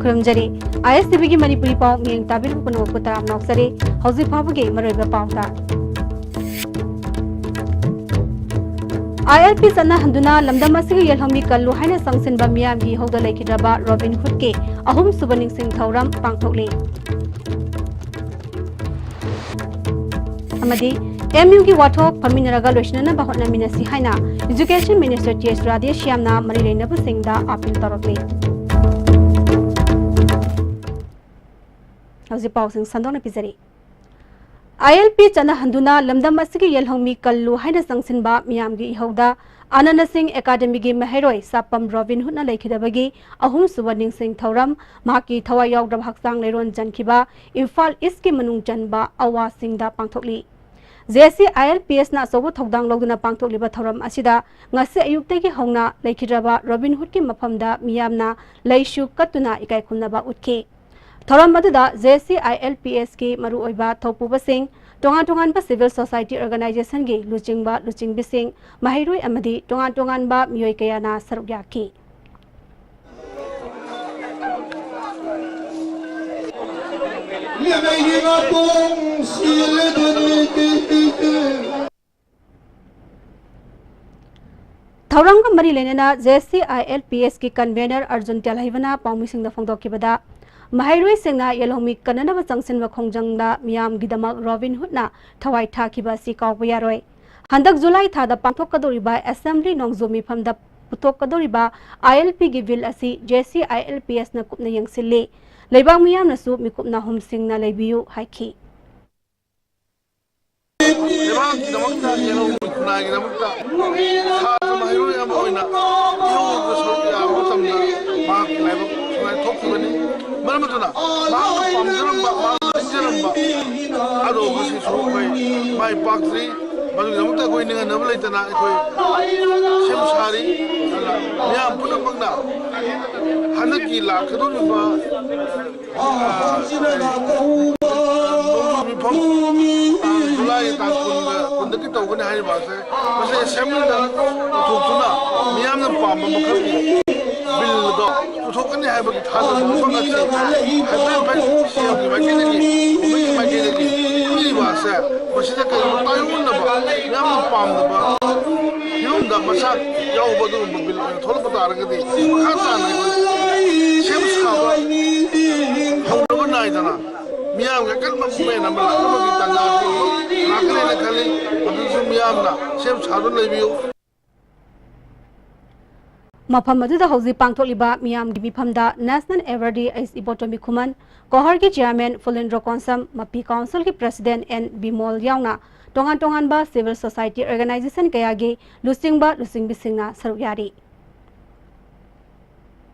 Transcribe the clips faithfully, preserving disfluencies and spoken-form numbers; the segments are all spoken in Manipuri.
ꯈꯨꯔꯨꯝꯖꯔꯤ꯫ ꯑꯥꯏ ꯑꯦꯁ ꯇꯤ ꯚꯤꯒꯤ ꯃꯅꯤꯄꯨꯔꯤ ꯄꯥꯎ ꯃꯤꯠꯌꯦꯡ ꯇꯥꯕꯤꯔꯤꯕ ꯄꯨꯝꯅꯃꯛꯄꯨ ꯇꯔꯥꯝꯅ ꯑꯣꯛꯆꯔꯤ꯫ ꯍꯧꯖꯤꯛ ꯐꯥꯎꯕꯒꯤ ꯃꯔꯨꯑꯣꯏꯕ ꯄꯥꯎꯗ꯫ ꯑꯥꯏ ꯑꯦꯜ ꯄꯤ ꯆꯠꯅꯍꯟꯗꯨꯅ ꯂꯝꯗꯝ ꯑꯁꯤꯒꯤ ꯌꯦꯜꯍꯧꯃꯤ ꯀꯜꯂꯨ ꯍꯥꯏꯅ ꯆꯪꯁꯤꯟꯕ ꯃꯤꯌꯥꯝꯒꯤ ꯏꯍꯧꯗ ꯂꯩꯈꯤꯗ꯭ꯔꯕ ꯔꯣꯕꯤꯟ ꯍꯨꯗꯀꯤ ꯑꯍꯨꯝꯁꯨꯕ ꯅꯤꯡꯁꯤꯡ ꯊꯧꯔꯝ ꯄꯥꯡꯊꯣꯛꯂꯤ꯫ ꯑꯃꯗꯤ ꯑꯦꯝ ꯌꯨꯒꯤ ꯋꯥꯊꯣꯛ ꯐꯝꯃꯤꯟꯅꯔꯒ ꯂꯣꯏꯁꯤꯟꯅꯅꯕ ꯍꯣꯠꯅꯃꯤꯟꯅꯁꯤ ꯍꯥꯏꯅ Education Minister ꯇꯤ ꯑꯦꯁ ꯔꯥꯙꯦꯁ꯭ꯌꯥꯝꯅ ꯃꯔꯤ ꯂꯩꯅꯕꯁꯤꯡꯗ ꯑꯥꯄꯤꯜ ꯇꯧꯔꯛꯂꯤ꯫ ꯍꯧꯖꯤꯛ ꯄꯥꯎꯁꯤꯡ ꯁꯟꯗꯣꯛꯅ ꯄꯤꯖꯔꯤ꯫ ꯑꯥꯏ ꯑꯦꯜ ꯄꯤ ꯆꯠꯅꯍꯟꯗꯨꯅ ꯂꯝꯗꯝ ꯑꯁꯤꯒꯤ ꯌꯦꯜꯍꯧꯃꯤ ꯀꯜꯂꯨ ꯍꯥꯏꯅ ꯆꯪꯁꯤꯟꯕ ꯃꯤꯌꯥꯝꯒꯤ ꯏꯍꯧꯗ ꯑꯅꯟꯗ ꯁꯤꯡ ꯑꯦꯀꯥꯗꯃꯤꯒꯤ ꯃꯍꯩꯔꯣꯏ ꯁꯥꯄꯝ ꯔꯣꯕꯤꯟ ꯍꯨꯗꯅ ꯂꯩꯈꯤꯗꯕꯒꯤ ꯑꯍꯨꯝꯁꯨꯕ ꯅꯤꯡꯁꯤꯡ ꯊꯧꯔꯝ, ꯃꯍꯥꯛꯀꯤ ꯊꯋꯥꯏ ꯌꯥꯎꯗꯕ ꯍꯛꯆꯥꯡ ꯂꯩꯔꯣꯟ ꯆꯟꯈꯤꯕ ꯏꯝꯐꯥꯜ ꯏꯁꯀꯤ ꯃꯅꯨꯡ ꯆꯟꯕ ꯑꯋꯥꯁꯤꯡꯗ ꯄꯥꯡꯊꯣꯛꯂꯤ꯫ J S C I L ꯄꯤ ꯑꯦꯁꯅ ꯑꯆꯧꯕ ꯊꯧꯗꯥꯡ ꯂꯧꯗꯨꯅ ꯄꯥꯡꯊꯣꯛꯂꯤꯕ ꯊꯧꯔꯝ ꯑꯁꯤꯗ ꯉꯁꯤ ꯑꯌꯨꯛꯇꯒꯤ ꯍꯧꯅ ꯂꯩꯈꯤꯗ꯭ꯔꯕ ꯔꯣꯕꯤꯟ ꯍꯨꯗꯀꯤ ꯃꯐꯝꯗ ꯃꯤꯌꯥꯝꯅ ꯂꯩꯁꯨ ꯀꯠꯇꯨꯅ ꯏꯀꯥꯏ ꯈꯨꯝꯅꯕ ꯎꯠꯈꯤ꯫ ꯊꯧꯔꯝ ꯑꯗꯨꯗ J S C I L P ꯑꯦꯁꯀꯤ ꯃꯔꯨꯑꯣꯏꯕ ꯊꯧꯄꯨꯕꯁꯤꯡ, ꯇꯣꯉꯥꯟ ꯇꯣꯉꯥꯟꯕ civil society organizationꯒꯤ ꯂꯨꯆꯤꯡꯕ ꯂꯨꯆꯤꯡꯕꯤꯁꯤꯡ, ꯃꯍꯩꯔꯣꯏ ꯑꯃꯗꯤ ꯇꯣꯉꯥꯟ ꯇꯣꯉꯥꯟꯕ ꯃꯤꯑꯣꯏ ꯀꯌꯥꯅ ꯁꯔꯨꯛ ꯌꯥꯈꯤ꯫ ꯊꯧꯔꯝꯒ ꯃꯔꯤ ꯂꯩꯅꯅ J S C I L P ꯑꯦꯁꯀꯤ convener ꯑꯔꯖꯨꯟ ꯇꯦꯜꯍꯩꯕꯅ ꯄꯥꯎꯃꯤꯁꯤꯡꯗ ꯐꯣꯡꯗꯣꯛꯈꯤꯕꯗ, ꯃꯍꯩꯔꯣꯏꯁꯤꯡꯅ ꯌꯦꯜꯍꯧꯃꯤ ꯀꯟꯅꯅꯕ ꯆꯪꯁꯤꯟꯕ ꯈꯣꯡꯖꯪꯗ ꯃꯤꯌꯥꯝꯒꯤꯗꯃꯛ ꯔꯣꯕꯤꯟ ꯍꯨꯗꯅ ꯊꯋꯥꯏ ꯊꯥꯈꯤꯕ ꯑꯁꯤ ꯀꯥꯎꯕ ꯌꯥꯔꯣꯏ꯫ ꯍꯟꯗꯛ ꯖꯨꯂꯥꯏ ꯊꯥꯗ ꯄꯥꯡꯊꯣꯛꯀꯗꯧꯔꯤꯕ assembly ꯅꯣꯡꯖꯨ ꯃꯤꯐꯝꯗ ꯄꯨꯊꯣꯛꯀꯗꯧꯔꯤꯕ ꯑꯥꯏ ꯑꯦꯜ ꯄꯤꯒꯤ bill ꯑꯁꯤ J S C I L ꯄꯤ ꯑꯦꯁꯅ ꯀꯨꯞꯅ ꯌꯦꯡꯁꯤꯜꯂꯤ꯫ ꯂꯩꯕꯥꯛ ꯃꯤꯌꯥꯝꯅꯁꯨ ꯃꯤꯀꯨꯞ ꯅꯥꯍꯨꯝꯁꯤꯡꯅ ꯂꯩꯕꯤꯌꯨ ꯍꯥꯏꯈꯤ꯫ ꯂꯩꯕꯥꯛꯀꯤꯗꯃꯛꯇ, ꯌꯦꯜꯍꯧꯃꯤ ꯈꯨꯟꯅꯥꯏꯒꯤꯗꯃꯛꯇ ꯁꯥꯇ꯭ꯔ ꯃꯍꯩꯔꯣꯏ ꯑꯃ ꯑꯣꯏꯅ ꯏꯍꯧꯗ ꯁꯔꯨꯛ ꯌꯥꯕ ꯃꯇꯝꯗ ꯃꯍꯥꯛꯀꯤ ꯂꯥꯏꯕꯛ ꯁꯨꯃꯥꯏꯅ ꯊꯣꯛꯈꯤꯕꯅꯤ꯫ ꯃꯔꯝ ꯑꯗꯨꯅ ꯃꯍꯥꯛꯅ ꯄꯥꯝꯖꯔꯝꯕ, ꯃꯍꯥꯛꯅ ꯅꯤꯡꯖꯔꯝꯕ ꯑꯗꯣ ꯉꯁꯤꯁꯨ ꯑꯩꯈꯣꯏ ꯃꯥꯏ ꯄꯥꯛꯇ꯭ꯔꯤ꯫ ꯃꯗꯨꯒꯤꯗꯃꯛꯇ ꯑꯩꯈꯣꯏ ꯅꯤꯡꯍꯟꯅꯕ ꯂꯩꯇꯅ ꯑꯩꯈꯣꯏ ꯁꯦꯝ ꯁꯥꯔꯤ꯫ ꯑꯗꯨꯅ ꯃꯤꯌꯥꯝ ꯄꯨꯝꯅꯃꯛꯅ ꯍꯟꯗꯛꯀꯤ ꯂꯥꯛꯀꯗꯧꯔꯤꯕ ꯅꯣꯡꯖꯨ ꯃꯤꯐꯝ, ꯖꯨꯂꯥꯏꯒꯤ ꯇꯥꯡ ꯀꯨꯟꯒ, ꯀꯨꯟꯗꯒꯤ ꯇꯧꯒꯅꯤ ꯍꯥꯏꯔꯤꯕ ꯑꯁꯦ, ꯃꯁꯤ assemblyꯗ ꯄꯨꯊꯣꯛꯇꯨꯅ ꯃꯤꯌꯥꯝꯅ ꯄꯥꯝꯕ ꯃꯈꯜꯒꯤ billꯗꯣ ꯊꯣꯛꯀꯅꯤ ꯍꯥꯏꯕꯒꯤ ꯊꯥꯖꯕ ꯋꯥꯈꯜ ꯑꯁꯤ ꯍꯥꯏꯐꯦꯠ ꯍꯥꯏꯐꯦꯠ ꯁꯤ ꯑꯦꯝꯒꯤ ꯃꯥꯏꯀꯩꯗꯒꯤ, ꯒꯣꯚꯔꯟꯃꯦꯟꯠꯀꯤ ꯃꯥꯏꯀꯩꯗꯒꯤ ꯄꯤꯔꯤꯕ ꯑꯁꯦ, ꯃꯁꯤꯗ ꯀꯔꯤꯒꯨꯝꯕ ꯇꯥꯏꯑꯣꯟꯅꯕ, ꯃꯤꯌꯥꯝꯅ ꯄꯥꯝꯗꯕ, ꯐꯤꯕꯝꯗ ꯃꯆꯥꯛ ꯌꯥꯎꯕ ꯑꯗꯨꯒꯨꯝꯕ ꯕꯤꯜ ꯑꯣꯏꯅ ꯊꯣꯛꯂꯛꯄ ꯇꯥꯔꯒꯗꯤ, ꯃꯈꯥ ꯇꯥꯅ ꯑꯩꯈꯣꯏ ꯁꯦꯝ ꯁꯥꯕ ꯍꯧꯅꯕ ꯅꯥꯏꯗꯅ ꯃꯤꯌꯥꯝꯒꯤ ꯑꯀꯟꯕ movement ꯑꯃ ꯂꯥꯛꯅꯕꯒꯤ ꯇꯥꯟꯖꯥꯁꯨ ꯂꯥꯛꯀꯅꯦꯅ ꯈꯜꯂꯤ꯫ ꯃꯗꯨꯁꯨ ꯃꯤꯌꯥꯝꯅ ꯁꯦꯝ ꯁꯥꯗꯨꯅ ꯂꯩꯕꯤꯌꯨ꯫ ꯃꯐꯝ ꯑꯗꯨꯗ ꯍꯧꯖꯤꯛ ꯄꯥꯡꯊꯣꯛꯂꯤꯕ ꯃꯤꯌꯥꯝꯒꯤ ꯃꯤꯐꯝꯗ National Awardee ꯑꯩꯆ ꯏꯕꯣꯇꯣꯝꯕꯤ ꯈꯨꯃꯟ, ꯀꯣꯍꯔꯒꯤ chairman ꯐꯨꯂꯦꯟꯗ꯭ꯔꯣ ꯀꯣꯟꯁꯝ, ꯃꯄꯤ councilꯒꯤ president ꯑꯦꯟ ꯕꯤꯃꯣꯜ ꯌꯥꯎꯅ ꯇꯣꯉꯥꯟ ꯇꯣꯉꯥꯟꯕ civil society organisation ꯀꯌꯥꯒꯤ ꯂꯨꯆꯤꯡꯕ ꯂꯨꯆꯤꯡꯕꯤꯁꯤꯡꯅ ꯁꯔꯨꯛ ꯌꯥꯔꯤ꯫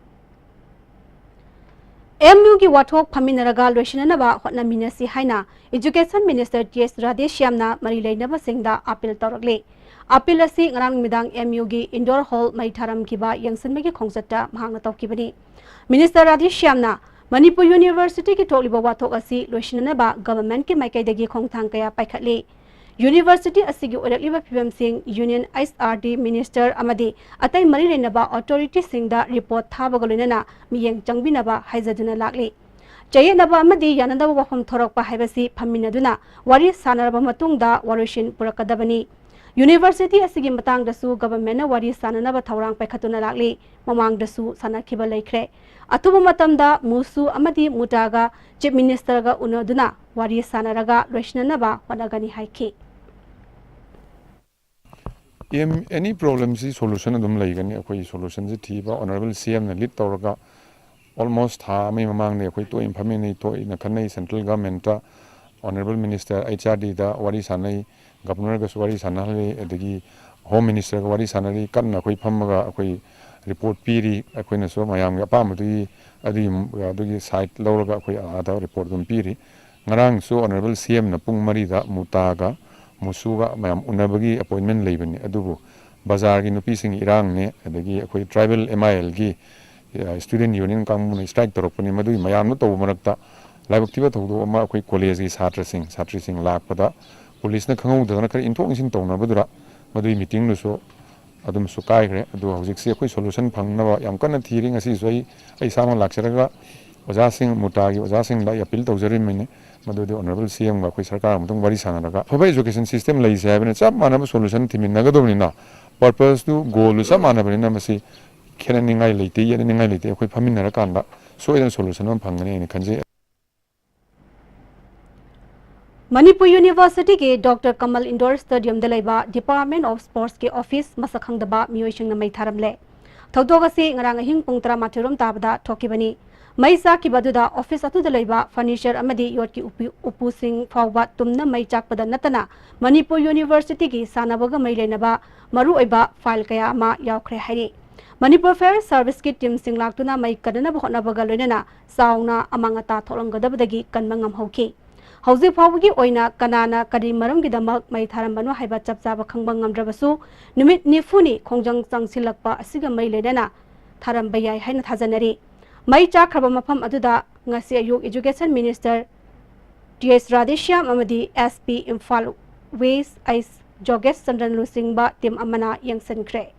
ꯑꯦꯝ ꯌꯨꯒꯤ ꯋꯥꯊꯣꯛ ꯐꯝꯃꯤꯟꯅꯔꯒ ꯂꯣꯏꯁꯤꯟꯅꯅꯕ ꯍꯣꯠꯅꯃꯤꯟꯅꯁꯤ ꯍꯥꯏꯅ Education Minister ꯇꯤ ꯑꯦꯁ ꯔꯥꯙꯦꯁ꯭ꯌꯥꯝꯅ ꯃꯔꯤ ꯂꯩꯅꯕꯁꯤꯡꯗ appeal ꯇꯧꯔꯛꯂꯤ꯫ Appeal ꯑꯁꯤ ꯉꯔꯥꯡ ꯅꯨꯃꯤꯗꯥꯡ ꯑꯦꯝ ꯌꯨꯒꯤ indoor hall ꯃꯩ ꯊꯥꯔꯝꯈꯤꯕ ꯌꯦꯡꯁꯤꯟꯕꯒꯤ ꯈꯣꯡꯆꯠꯇ ꯃꯍꯥꯛꯅ ꯇꯧꯈꯤꯕꯅꯤ꯫ Minister ꯔꯥꯙꯦꯁ꯭ꯌꯥꯝꯅ ꯃꯅꯤꯄꯨꯔ Universityꯒꯤ ꯊꯣꯛꯂꯤꯕ ꯋꯥꯊꯣꯛ ꯑꯁꯤ ꯂꯣꯏꯁꯤꯟꯅꯅꯕ governmentꯀꯤ ꯃꯥꯏꯀꯩꯗꯒꯤ ꯈꯣꯡꯊꯥꯡ ꯀꯌꯥ ꯄꯥꯏꯈꯠꯂꯤ꯫ University ꯑꯁꯤꯒꯤ ꯑꯣꯏꯔꯛꯂꯤꯕ ꯐꯤꯕꯝꯁꯤꯡ Union H R D Minister ꯑꯃꯗꯤ ꯑꯇꯩ ꯃꯔꯤ ꯂꯩꯅꯕ authorityꯁꯤꯡꯗ report ꯊꯥꯕꯒ ꯂꯣꯏꯅꯅ ꯃꯤꯠꯌꯦꯡ ꯆꯪꯕꯤꯅꯕ ꯍꯥꯏꯖꯗꯨꯅ ꯂꯥꯛꯂꯤ꯫ ꯆꯌꯦꯠꯅꯕ ꯑꯃꯗꯤ ꯌꯥꯅꯗꯕ ꯋꯥꯐꯝ ꯊꯣꯔꯛꯄ ꯍꯥꯏꯕꯁꯤ ꯐꯝꯃꯤꯟꯅꯗꯨꯅ ꯋꯥꯔꯤ ꯁꯥꯅꯔꯕ ꯃꯇꯨꯡꯗ ꯋꯥꯔꯣꯏꯁꯤꯟ ꯄꯨꯔꯛꯀꯗꯕꯅꯤ꯫ University ꯑꯁꯤꯒꯤ ꯃꯇꯥꯡꯗꯁꯨ governmentꯅ ꯋꯥꯔꯤ ꯁꯥꯅꯅꯕ ꯊꯧꯔꯥꯡ ꯄꯥꯏꯈꯠꯇꯨꯅ ꯂꯥꯛꯂꯤ꯫ ꯃꯃꯥꯡꯗꯁꯨ ꯁꯥꯅꯈꯤꯕ ꯂꯩꯈ꯭ꯔꯦ꯫ ꯑꯊꯨꯕ ꯃꯇꯝꯗ ꯃꯨꯁꯨ ꯑꯃꯗꯤ ꯃꯨꯇꯥꯒ Chief Ministerꯒ ꯎꯅꯗꯨꯅ ꯋꯥꯔꯤ ꯁꯥꯅꯔꯒ ꯂꯣꯏꯁꯤꯟꯅꯅꯕ ꯍꯣꯠꯅꯒꯅꯤ ꯍꯥꯏꯈꯤ꯫ ꯑꯦꯝ ꯑꯦꯅꯤ ꯄ꯭ꯔꯣꯕ꯭ꯂꯦꯝꯁꯤ ꯁꯣꯂꯨꯁꯟ ꯑꯗꯨꯝ ꯂꯩꯒꯅꯤ꯫ ꯑꯩꯈꯣꯏ ꯁꯣꯂꯨꯁꯟꯁꯤ ꯊꯤꯕ ꯑꯣꯅꯔꯦꯕꯜ ꯁꯤ ꯑꯦꯝꯅ ꯂꯤꯗ ꯇꯧꯔꯒ ꯑꯣꯜꯃꯣꯁ ꯊꯥ ꯑꯃꯒꯤ ꯃꯃꯥꯡꯗ ꯑꯩꯈꯣꯏ ꯇꯣꯏꯅ ꯐꯝꯃꯤꯟꯅꯩ, ꯇꯣꯏꯅ ꯈꯟꯅꯩ꯫ ꯁꯦꯟꯇ꯭ꯔꯦꯜ ꯒꯚꯔꯟꯃꯦꯟꯠꯇ ꯑꯣꯅꯔꯦꯕꯜ ꯃꯤꯅꯤꯁꯇꯔ ꯑꯩꯆ ꯑꯥꯔ ꯗꯤꯗ ꯋꯥꯔꯤ ꯁꯥꯟꯅꯩ, ꯒꯕꯔꯅꯔꯒꯁꯨ ꯋꯥꯔꯤ ꯁꯥꯟꯅꯍꯜꯂꯤ, ꯑꯗꯒꯤ ꯍꯣꯝ ꯃꯤꯅꯤꯁꯇꯔꯒ ꯋꯥꯔꯤ ꯁꯥꯟꯅꯔꯤ꯫ ꯀꯟꯅ ꯑꯩꯈꯣꯏ ꯐꯝꯃꯒ ꯑꯩꯈꯣꯏ ꯔꯤꯄꯣꯔꯠ ꯄꯤꯔꯤ꯫ ꯑꯩꯈꯣꯏꯅꯁꯨ ꯃꯌꯥꯝꯒꯤ ꯑꯄꯥꯝꯕꯗꯨꯒꯤ ꯑꯗꯨꯒꯤ ꯑꯗꯨꯒꯤ ꯁꯥꯏꯠ ꯂꯧꯔꯒ ꯑꯩꯈꯣꯏ ꯑꯥꯗ ꯔꯤꯄꯣꯔꯠ ꯑꯗꯨꯝ ꯄꯤꯔꯤ꯫ ꯉꯔꯥꯡꯁꯨ ꯑꯣꯅꯔꯦꯕꯜ ꯁꯤ ꯑꯦꯝꯅ ꯄꯨꯡ ꯃꯔꯤꯗ ꯃꯨꯇꯥꯒ ꯃꯨꯁꯨꯒ ꯃꯌꯥꯝ ꯎꯅꯕꯒꯤ ꯑꯦꯄꯣꯏꯟꯃꯦꯟ ꯂꯩꯕꯅꯤ꯫ ꯑꯗꯨꯕꯨ ꯕꯖꯥꯔꯒꯤ ꯅꯨꯄꯤꯁꯤꯡꯒꯤ ꯏꯔꯥꯡꯅꯦ, ꯑꯗꯒꯤ ꯑꯩꯈꯣꯏ ꯇ꯭ꯔꯥꯏꯕꯦꯜ ꯑꯦꯝ ꯑꯥꯏ ꯑꯦꯜꯒꯤ ꯁ꯭ꯇꯨꯗꯦꯟꯠ ꯌꯨꯅꯤꯌꯟ ꯀꯥꯡꯕꯨꯅ ꯁ꯭ꯇ꯭ꯔꯥꯏꯛ ꯇꯧꯔꯛꯄꯅꯤ꯫ ꯃꯗꯨꯒꯤ ꯃꯌꯥꯝꯗꯨ ꯇꯧꯕ ꯃꯔꯛꯇ ꯂꯥꯏꯕꯛ ꯊꯤꯕ ꯊꯧꯗꯣꯛ ꯑꯃ ꯑꯩꯈꯣꯏ ꯀꯣꯂꯦꯖꯀꯤ ꯁꯥꯇ꯭ꯔꯁꯤꯡ, ꯁꯥꯇ꯭ꯔꯤꯁꯤꯡ ꯂꯥꯛꯄꯗ ꯄꯨꯂꯤꯁꯅ ꯈꯪꯍꯧꯗꯗꯅ ꯈꯔ ꯏꯟꯊꯣꯛ ꯏꯟꯁꯤꯟ ꯇꯧꯅꯕꯗꯨꯗ ꯃꯗꯨꯒꯤ ꯃꯤꯇꯤꯡꯗꯨꯁꯨ ꯑꯗꯨꯝꯁꯨ ꯀꯥꯏꯈ꯭ꯔꯦ꯫ ꯑꯗꯨ ꯍꯧꯖꯤꯛꯁꯤ ꯑꯩꯈꯣꯏ solution ꯐꯪꯅꯕ ꯌꯥꯝ ꯀꯟꯅ ꯊꯤꯔꯤ꯫ ꯉꯁꯤꯁꯨ ꯑꯩ ꯑꯩ ꯏꯁꯥꯃꯛ ꯂꯥꯛꯆꯔꯒ ꯑꯣꯖꯥꯁꯤꯡ, ꯃꯨꯇꯥꯒꯤ ꯑꯣꯖꯥꯁꯤꯡꯗ ꯑꯩ appeal ꯇꯧꯖꯔꯤꯕꯅꯤ꯫ ꯃꯗꯨꯗꯤ Honourable C M ꯒ ꯑꯩꯈꯣꯏ ꯁꯔꯀꯥꯔ ꯑꯃꯇꯪ ꯋꯥꯔꯤ ꯁꯥꯟꯅꯔꯒ ꯑꯐꯕ education system ꯂꯩꯁꯦ ꯍꯥꯏꯕꯅ ꯆꯞ ꯃꯥꯟꯅꯕ solution ꯊꯤꯃꯤꯟꯅꯒꯗꯕꯅꯤꯅ, purpose ꯇꯨ, goal ꯗꯨ ꯆꯞ ꯃꯥꯟꯅꯕꯅꯤꯅ ꯃꯁꯤ ꯈꯦꯠꯅꯅꯤꯡꯉꯥꯏ ꯂꯩꯇꯦ, ꯌꯦꯠꯅꯅꯤꯡꯉꯥꯏ ꯂꯩꯇꯦ꯫ ꯑꯩꯈꯣꯏ ꯐꯝꯃꯤꯟꯅꯔꯀꯥꯟꯗ ꯁꯣꯏꯗꯅ solution ꯑꯃ ꯐꯪꯒꯅꯤ ꯍꯥꯏꯅ ꯈꯟꯖꯩ꯫ ꯃꯅꯤꯄꯨꯔ ꯌꯨꯅꯤꯚꯔꯁꯤꯇꯤꯒꯤ ꯗꯣꯛꯇꯔ ꯀꯃꯜ ꯏꯟꯗꯣꯔ ꯁ꯭ꯇꯦꯗꯤꯌꯝꯗ ꯂꯩꯕ Department of Sports ꯀꯤ ꯑꯣꯐꯤꯁ ꯃꯁꯛ ꯈꯪꯗꯕ ꯃꯤꯑꯣꯏꯁꯤꯡꯅ ꯃꯩ ꯊꯥꯔꯝꯂꯦ꯫ ꯊꯧꯗꯣꯛ ꯑꯁꯤ ꯉꯔꯥꯡ ꯑꯍꯤꯡ ꯄꯨꯡ ꯇꯔꯥꯃꯥꯊꯣꯏ ꯔꯣꯝ ꯇꯥꯕꯗ ꯊꯣꯛꯈꯤꯕꯅꯤ꯫ ꯃꯩ ꯆꯥꯛꯈꯤꯕ ꯑꯗꯨꯗ ꯑꯣꯐꯤꯁ ꯑꯗꯨꯗ ꯂꯩꯕ furniture ꯑꯃꯗꯤ ꯌꯣꯠꯀꯤ ꯎꯄꯨ-, ꯎꯄꯨꯁꯤꯡ ꯐꯥꯎꯕ ꯇꯨꯝꯅ ꯃꯩ ꯆꯥꯛꯄꯗ ꯅꯠꯇꯅ ꯃꯅꯤꯄꯨꯔ ꯌꯨꯅꯤꯚꯔꯁꯤꯇꯤꯒꯤ ꯁꯥꯟꯅꯕꯒ ꯃꯔꯤ ꯂꯩꯅꯕ ꯃꯔꯨꯑꯣꯏꯕ file ꯀꯌꯥ ꯑꯃ ꯌꯥꯎꯈ꯭ꯔꯦ ꯍꯥꯏꯔꯤ꯫ ꯃꯅꯤꯄꯨꯔ Fire Service ꯀꯤ team ꯁꯤꯡ ꯂꯥꯛꯇꯨꯅ ꯃꯩ ꯀꯟꯅꯅꯕ ꯍꯣꯠꯅꯕꯒ ꯂꯣꯏꯅꯅ ꯆꯥꯎꯅ ꯑꯃꯥꯡ ꯑꯇꯥ ꯊꯣꯛꯂꯝꯒꯗꯕꯗꯒꯤ ꯀꯟꯕ ꯉꯝꯍꯧꯈꯤ꯫ ꯍꯧꯖꯤꯛ ꯐꯥꯎꯕꯒꯤ ꯑꯣꯏꯅ ꯀꯅꯥꯅ ꯀꯔꯤ ꯃꯔꯝꯒꯤꯗꯃꯛ ꯃꯩ ꯊꯥꯔꯝꯕꯅꯣ ꯍꯥꯏꯕ ꯆꯞ ꯆꯥꯕ ꯈꯪꯕ ꯉꯝꯗ꯭ꯔꯕꯁꯨ, ꯅꯨꯃꯤꯠ ꯅꯤꯐꯨꯅꯤ ꯈꯣꯡꯖꯪ ꯆꯪꯁꯤꯜꯂꯛꯄ ꯑꯁꯤꯒ ꯃꯔꯤ ꯂꯩꯅꯅ ꯊꯥꯔꯝꯕ ꯌꯥꯏ ꯍꯥꯏꯅ ꯊꯥꯖꯅꯔꯤ꯫ ꯃꯩ ꯆꯥꯛꯈ꯭ꯔꯕ ꯃꯐꯝ ꯑꯗꯨꯗ ꯉꯁꯤ ꯑꯌꯨꯛ Education Minister T S Radheshyam ꯑꯃꯗꯤ S P Imphal West H ꯖꯣꯒꯦꯁ ꯆꯟꯗ꯭ꯔꯟ ꯂꯨꯆꯤꯡꯕ team ꯑꯃꯅ ꯌꯦꯡꯁꯤꯟꯈ꯭ꯔꯦ꯫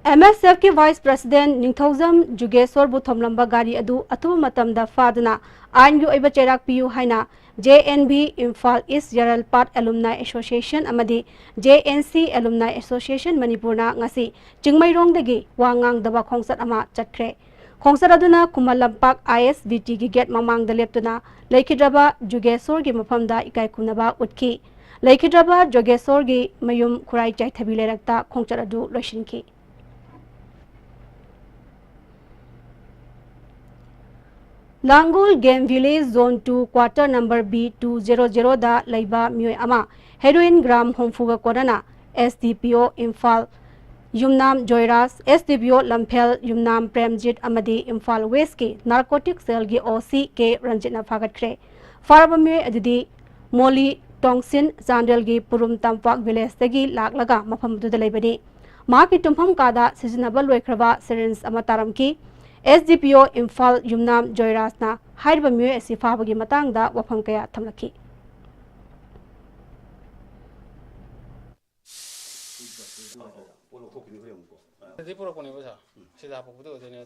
M S F ꯀꯤ Vice President ꯅꯤꯡꯊꯧꯖꯝ ꯖꯨꯒꯦꯁꯣꯔꯕꯨ ꯊꯣꯝꯂꯝꯕ ꯒꯥꯔꯤ ꯑꯗꯨ ꯑꯊꯨꯕ ꯃꯇꯝꯗ ꯐꯥꯗꯨꯅ ꯑꯥꯏꯟꯒꯤ ꯑꯣꯏꯕ ꯆꯩꯔꯥꯛ ꯄꯤꯌꯨ ꯍꯥꯏꯅ J N V Imphal East Yaralpad Alumni Association ꯑꯃꯗꯤ J N C Alumni Association ꯃꯅꯤꯄꯨꯔꯅ ꯉꯁꯤ ꯆꯤꯡꯃꯩꯔꯣꯡꯗꯒꯤ ꯋꯥ ꯉꯥꯡꯗꯕ ꯈꯣꯡꯆꯠ ꯑꯃ ꯆꯠꯈ꯭ꯔꯦ꯫ ꯈꯣꯡꯆꯠ ꯑꯗꯨꯅ Khuman Lampak I S B T ꯒꯤ gate ꯃꯃꯥꯡꯗ ꯂꯦꯞꯇꯨꯅ ꯂꯩꯈꯤꯗ꯭ꯔꯕ ꯖꯨꯒꯦꯁꯣꯔꯒꯤ ꯃꯐꯝꯗ ꯏꯀꯥꯏ ꯈꯨꯝꯅꯕ ꯎꯠꯈꯤ꯫ ꯂꯩꯈꯤꯗ꯭ꯔꯕ ꯖꯨꯒꯦꯁꯣꯔꯒꯤ ꯃꯌꯨꯝ ꯈꯨꯔꯥꯏ ꯆꯥꯏꯊꯕꯤ ꯂꯩꯔꯛꯇ ꯈꯣꯡꯆꯠ ꯑꯗꯨ ꯂꯣꯏꯁꯤꯟꯈꯤ꯫ ꯂꯥꯡꯒꯣꯜ Game Village Zone two Quarter Number B two zero zero ꯗ ꯂꯩꯕ ꯃꯤꯑꯣꯏ ꯑꯃ heroin gram ꯍꯨꯝꯐꯨꯒ ꯀꯣꯟꯅꯅ S D P O Imphal ꯌꯨꯝꯅꯥꯝ Joyraj, S D P O ꯂꯝꯐꯦꯜ ꯌꯨꯝꯅꯥꯝ ꯄ꯭ꯔꯦꯝꯖꯤꯠ ꯑꯃꯗꯤ ꯏꯝꯐꯥꯜ West ꯀꯤ narcotic cell ꯒꯤ O C K ꯔꯟꯖꯤꯠꯅ ꯐꯥꯒꯠꯈ꯭ꯔꯦ꯫ ꯐꯥꯔꯕ ꯃꯤꯑꯣꯏ ꯑꯗꯨꯗꯤ ꯃꯣꯂꯤ ꯇꯣꯡꯁꯤꯟ, ꯆꯥꯟꯗꯦꯜꯒꯤ ꯄꯨꯔꯨꯝ ꯇꯝꯄꯥꯛ village ꯇꯒꯤ ꯂꯥꯛꯂꯒ ꯃꯐꯝ ꯑꯗꯨꯗ ꯂꯩꯕꯅꯤ꯫ ꯃꯍꯥꯛꯀꯤ ꯇꯨꯝꯐꯝ ꯀꯥꯗ ꯁꯤꯖꯤꯟꯅꯕ ꯂꯣꯏꯈ꯭ꯔꯕ syringe ꯑꯃ ꯇꯥꯔꯝꯈꯤ꯫ S D P O Imphal ꯌꯨꯝꯅꯥꯝ ꯖꯣꯏꯔꯥꯖꯅ ꯍꯥꯏꯔꯤꯕ ꯃꯤꯑꯣꯏ ꯑꯁꯤ ꯐꯥꯕꯒꯤ ꯃꯇꯥꯡꯗ ꯋꯥꯐꯝ ꯀꯌꯥ ꯊꯝꯂꯛꯈꯤ꯫ ꯄꯣꯠ ꯂꯧꯊꯣꯛꯈꯤꯅꯤ ꯍꯣꯔꯦꯟ ꯑꯃꯨꯛꯀꯣ꯫ ꯑꯗꯨꯗꯤ ꯄꯨꯔꯛꯄꯅꯦꯕ ꯁꯥꯔ꯫ ꯁꯤꯗ ꯍꯥꯄꯛꯄꯗꯣ ꯑꯣꯏꯗꯣꯏꯅꯦ꯫